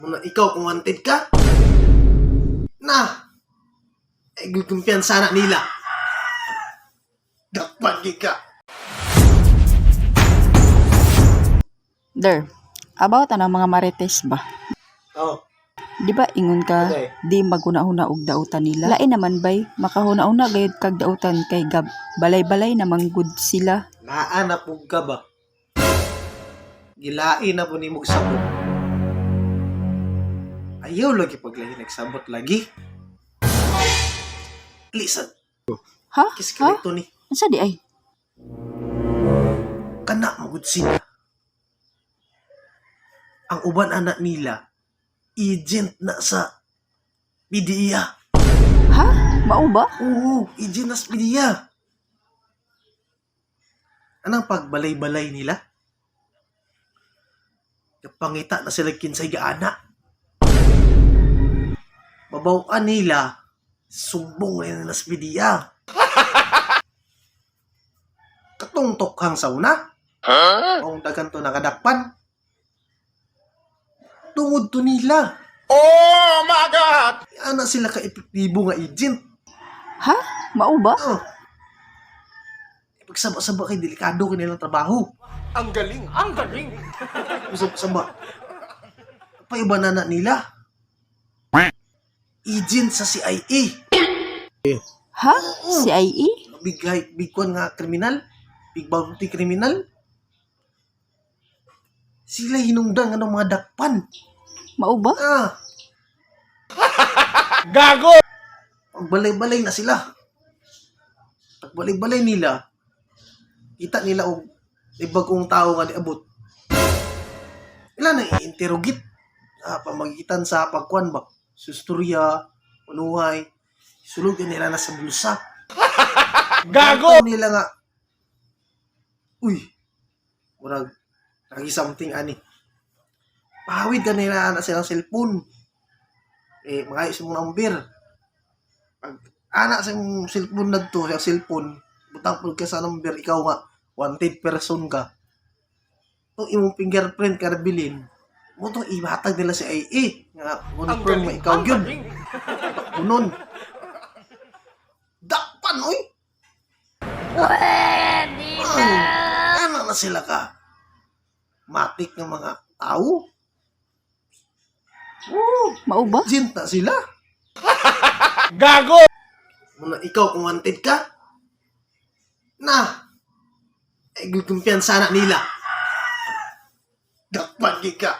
Muna ikaw kung wanted ka. Na! Ay, kumpiyansa na nila. Dakpan gid ka. Der, about anang mga marites ba? Oh, Di ba ingon ka, Okay. di maghuna-huna og dautan nila? Lain naman bay, makahuna-huna gayud kag dautan kay gab balay-balay namang gud sila. Naa na pug ka ba? Gilain na po ni mong sabot. Ayaw lagi paglahi nagsabot lagi. Lisan, Ha? Ha? kiskreto ni. Unsa di ay? Kana magud sila. Ang uban anak nila, agent na sa PDEA. Ha? Mao ba? Oo, agent na sa PDEA. Anang pagbalay-balay nila? Kapangita na sila kinsay gaana. Mabawan nila, sumbong na nila sa PDEA. Katong tokhang sauna. Huh? Ang dagan to nakadakpan. Tungod to nila. Oh my God! Ana sila ka-epektibo nga agent. Ha? Mao ba? Oh. Pagsaba-saba kay delikado kanilang trabaho. Ang galing! Ang galing! Saba-saba. Paiba na na nila. Agent sa CIA. Ha? CIE? Big high, big kwan nga kriminal. Big bounty kriminal. Sila hinungdan nga ng mga dakpan. Mao ba? Ah, Gago! pagbalay-balay na sila. Pagbalay-balay nila, kita nila og may bagong tao nga niabot. Ila na i-interrogate pamagitan sa pagkuan ba? Susturya, unuhay, sulod nila na sa bulsa. Gago! Kita nila nga, uy, murag, lagi something ani. Pahawid ka nila na silang cellphone. Eh, mga mong number. Pag ana sa imong cellphone nagto, sa cellphone, butang pud ka sa number, ikaw nga, wanted person ka. Itong imong fingerprint ka nabilin, mo itong ihatag nila sa IA. Nga, Ang confirm nga galing! ikaw Ang yun. galing! Unon. Dakpan, oy! Pwede na! Ano na sila ka? Matik ng mga tao? Oo, Mao ba? agent na sila. Gago! Muna ikaw kung wanted ka. Na! Ay, kumpiyansa na nila. Dakpan gid ka.